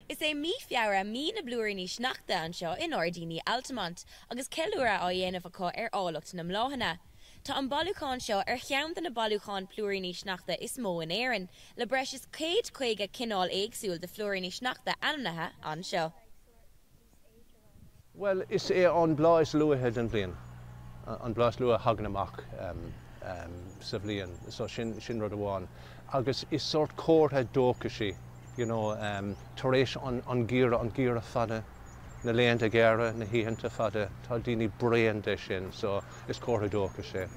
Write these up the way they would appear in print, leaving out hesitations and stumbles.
Is é mí Feabhra mí na bplúiríní sneachta anseo i nGairdíní Altamont agus ceiliúradh á dhéanamh acu ar áilleacht na mbláthanna. Tá an bailiúchán seo ar cheann de na bailiúcháin plúiríní sneachta is mó in Éirinn, le breis is 150 cineál éagsúil de phlúiríní sneachta ainmnithe anseo. Bhuel, is é an bláth is luaithe den bhliain, an bláth is luaithe a thagann amach sa bhliain, so sin, sin rud amháin. Agus is sórt comhartha dóchais í, you know, tar éis an, an geimhreadh, an geimhreadh fada, na laethanta gearra, na hoícheanta fada, tá daoine bréan de sin, so is comhartha dóchais é.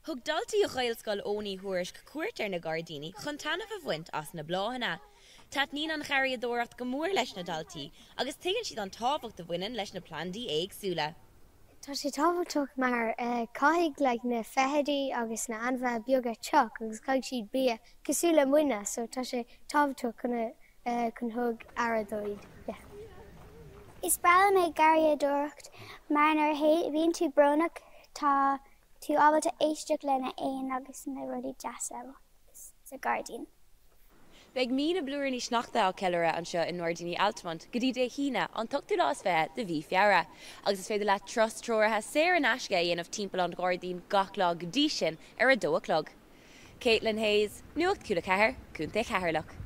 Thug daltaí Ghaelscoil Eoghain Uí Thuairisc cuairt ar na gairdíní chun taitneamh a bhaint as na bláthanna. Taitníonn an gharraíodóireacht go mór leis na daltaí agus tuigeann siad an tábhacht a bhaineann leis na plandaí éagsúla. Tá sé tábhachtach mar caithfidh like na feithidí agus na ainmhithe beaga teach agus caithfidh siad bia cosúil le muidne so tá sé tábhachtach chun chun thug aire dóibh yeah. Is breá liom ag garraíodóireacht mar nuair a bhíonn tú brónach tá tú ábalta éisteacht le na éin agus na rudaí deasa sa ghairdín. Beidh Mí na bPlúiríní Sneachta á ceiliúradh anseo i nGairdíní Altamont go dtí Dé hAoine, an t-ochtú lá is 20 de mhí Feabhra, agus is féidir leat turas treoraithe saor in aisce a dhéanamh timpeall an ghairdín gach lá go dtí sin ar 2 a chlog. Caitlin Hayes, Nuacht Cúla 4, Contae Cheatharlach.